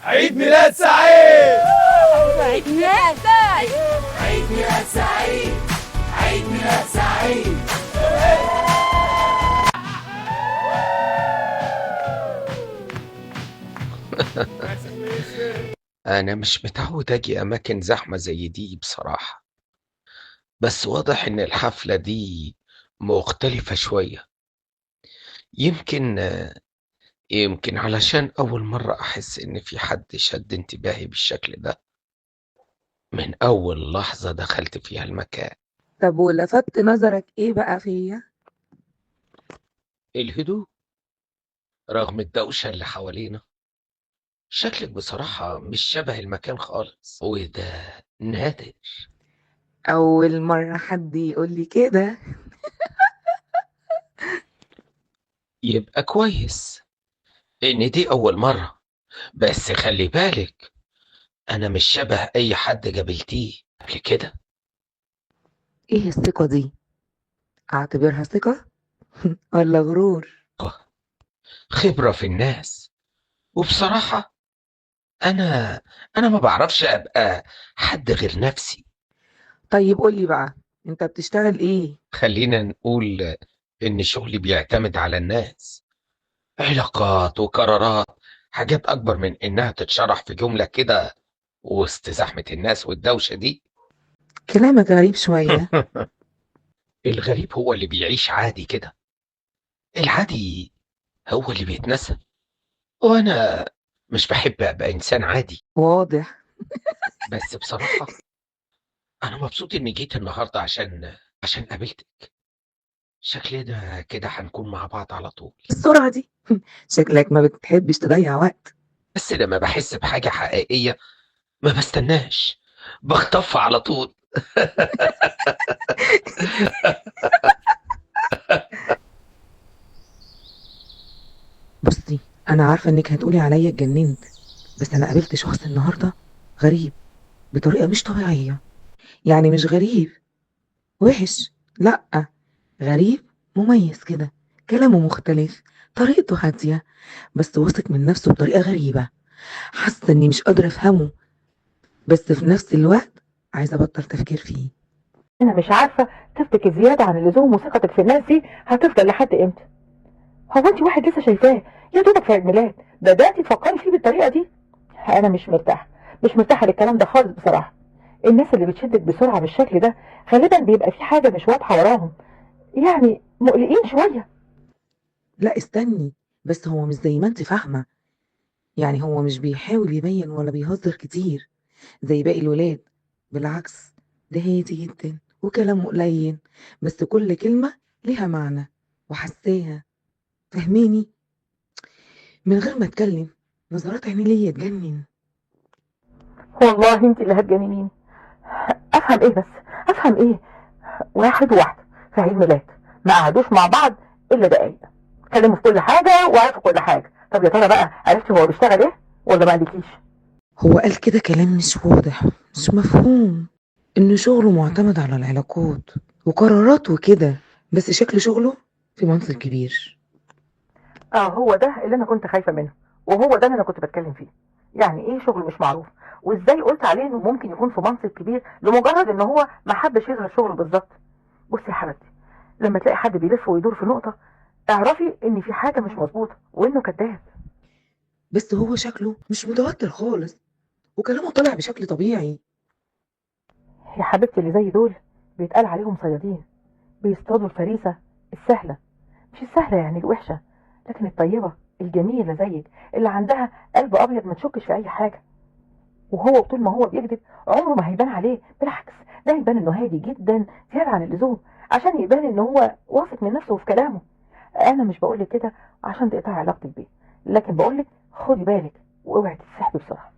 عيد ميلاد سعيد. عيد ميلاد سعيد. عيد ميلاد سعيد. عيد ميلاد سعيد. أنا مش متعود أجي أماكن زحمة زي دي بصراحة، بس واضح إن الحفلة دي مختلفة شوية. يمكن يمكن علشان أول مرة أحس إن في حد شد انتباهي بالشكل ده من أول لحظة دخلت فيها المكان. طب ولفت نظرك ايه بقى فيا؟ الهدوء رغم الدوشة اللي حوالينا، شكلك بصراحة مش شبه المكان خالص، وده نادر. اول مرة حد يقول لي كده. يبقى كويس إن دي أول مرة، بس خلي بالك أنا مش شبه أي حد قابلتيه قبل كده. ايه الثقة دي؟ اعتبرها ثقة ولا غرور؟ خبرة في الناس، وبصراحة أنا أنا ما بعرفش أبقى حد غير نفسي. طيب قولي بقى، انت بتشتغل ايه؟ خلينا نقول إن شغلي بيعتمد على الناس، علاقات وقرارات، حاجات أكبر من إنها تتشرح في جملة كده وسط زحمة الناس والدوشة دي. كلامك غريب شوية. الغريب هو اللي بيعيش عادي كده، العادي هو اللي بيتنسى، وأنا مش بحب أبقى إنسان عادي. واضح. بس بصراحة أنا مبسوط إني جيت النهاردة عشان قابلتك. شكلنا كده هنكون مع بعض على طول. السرعة دي؟ شكلك ما بتحبش تضيع وقت. بس لما بحس بحاجة حقيقية ما بستناش، بخطفها على طول. بصي، انا عارفة انك هتقولي عليا اتجننت، بس انا قابلت شخص النهاردة غريب بطريقة مش طبيعية. يعني مش غريب وحش، لأ، غريب مميز كده، كلامه مختلف، طريقته هادية، بس واثق من نفسه بطريقة غريبة. حاسة اني مش قادرة افهمه، بس في نفس الوقت عايزة ابطل تفكير فيه. انا مش عارفه طيبتك الزيادة عن اللزوم وثقتك في الناس دي هتفضل لحد امتى؟ هو انت واحد لسه شايفاه يا دوبك في عيد ميلاد بداتي تفكري فيه بالطريقة دي؟ انا مش مرتاحة، مش مرتاحة للكلام ده خالص بصراحة. الناس اللي بتشدك بسرعة بالشكل ده غالبا بيبقى في حاجة مش واضحة وراهم، يعني مقلقين شوية. لا استني، بس هو مش زي ما انت فاهمة. يعني هو مش بيحاول يبين ولا بيهزر كتير زي باقي الولاد، بالعكس ده هادي جدا وكلامه قليل، بس كل كلمة ليها معنى وحساها، فهميني؟ من غير ما اتكلم نظرات عيني ليا تجنن. والله انت اللي هتجننيني. افهم ايه بس؟ افهم ايه؟ واحد وواحدة في عيد ميلاد ما قعدوش مع بعض الا دقايق، اتكلموا في كل حاجة وعرفوا كل حاجة. طب يا ترى بقى عرفتي هو بيشتغل ايه ولا ما قالكيش؟ هو قال كده كلام مش واضح مش مفهوم، ان شغله معتمد على العلاقات وقرارات وكده، بس شكل شغله في منصب كبير. اه، هو ده اللي انا كنت خايفة منه، وهو ده اللي انا كنت بتكلم فيه. يعني ايه شغل مش معروف؟ وازاي قلت عليه انه ممكن يكون في منصب كبير لمجرد ان هو ما حبش يظهر شغله بالظبط؟ بصي يا حبيبتي، لما تلاقي حد بيلف ويدور في نقطة اعرفي ان في حاجة مش مظبوطة وانه كذاب. بس هو شكله مش متوتر خالص وكلامه طالع بشكل طبيعي. يا حبيبتي اللي زي دول بيتقال عليهم صيادين، بيصطادوا الفريسة السهلة. مش السهلة يعني الوحشة، لكن الطيبة الجميلة زيك اللي عندها قلب أبيض ما تشكش في أي حاجة. وهو طول ما هو بيكذب عمره ما هيبان عليه، بالعكس ده يبان إنه هادي جدا زيادة عن اللزوم عشان يبان إن هو واثق من نفسه وفي كلامه. أنا مش بقولك كده عشان تقطعي علاقتك بيه، لكن بقولك خدي بالك واوعي تتسحبي بسرعة.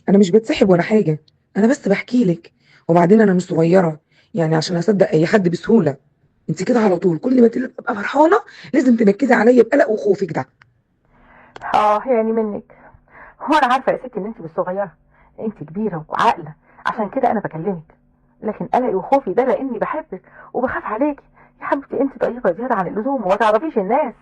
انا مش بتسحب ولا حاجة، انا بس بحكي لك. وبعدين انا مش صغيرة يعني عشان اصدق اي حد بسهولة. انت كده على طول كل ما تبقى فرحانة لازم تنكدي عليا بقلق وخوفك ده. اه يعني منك. هو انا عارفه يا ستي ان انت مش صغيرة، انت كبيرة وعاقله، عشان كده انا بكلمك. لكن قلقي وخوفي ده لاني بحبك وبخاف عليكي يا حبيبتي. انت طيبة زيادة عن اللزوم وما تعرفيش الناس،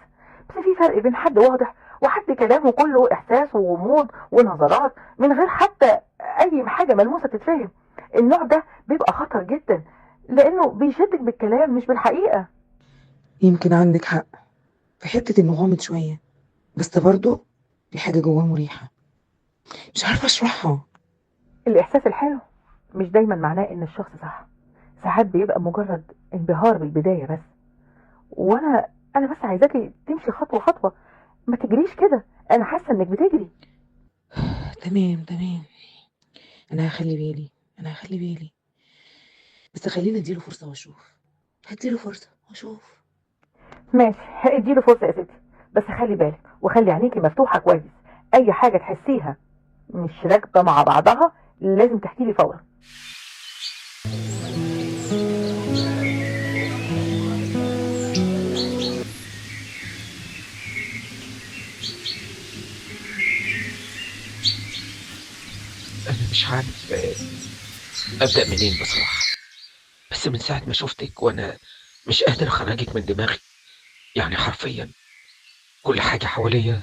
بس في فرق بين حد واضح وحد كلامه كله احساس وغموض ونظرات من غير حتى اي حاجة ملموسة تتفهم. النوع ده بيبقى خطر جدا، لانه بيشدك بالكلام مش بالحقيقة. يمكن عندك حق في حتة انه غامض شوية، بس برضه في حاجة جواه مريحة مش عارفة اشرحها. الاحساس الحلو مش دايما معناه ان الشخص صح، ساعات بيبقى مجرد انبهار بالبداية بس. وانا بس عايزاكي تمشي خطوة خطوة، ما تجريش كده، انا حاسه انك بتجري. تمام تمام، انا هخلي بالي، انا هخلي بالي، بس خليني اديله فرصة واشوف. هديله فرصة واشوف. ماشي، اديله فرصة يا ستي، بس خلي بالك وخلي عينيكي مفتوحة كويس. اي حاجة تحسيها مش راكبه مع بعضها لازم تحكي لي فورا. أنا مش عارف أبدأ منين بصراحة، بس من ساعة ما شفتك وأنا مش قادر أخرجك من دماغي. يعني حرفيا كل حاجة حواليا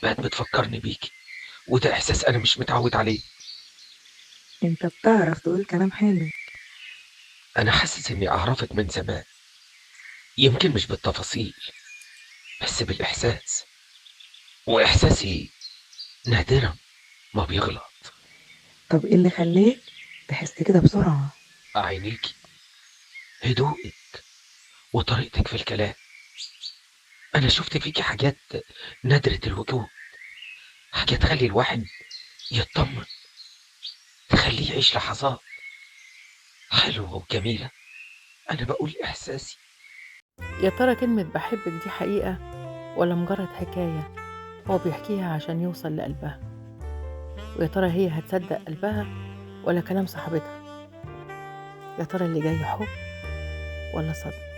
بقت بتفكرني بيكي، وده إحساس أنا مش متعود عليه. انت بتعرف تقول كلام حلو. أنا حاسس إني أعرفك من زمان، يمكن مش بالتفاصيل بس بالإحساس، وإحساسي نادرا ما بيغلط. طب ايه اللي خلاك تحس كده بسرعة؟ عينيكي، هدوءك، وطريقتك في الكلام. أنا شفت فيكي حاجات نادرة الوجود، حاجة تخلي الواحد يطمن، تخليه يعيش لحظات حلوة وجميلة. أنا بقول إحساسي. يا ترى كلمة بحبك دي حقيقة ولا مجرد حكاية هو بيحكيها عشان يوصل لقلبها؟ ويا ترى هي هتصدق قلبها ولا كلام صاحبتها؟ يا ترى اللي جاي حب ولا صدمة؟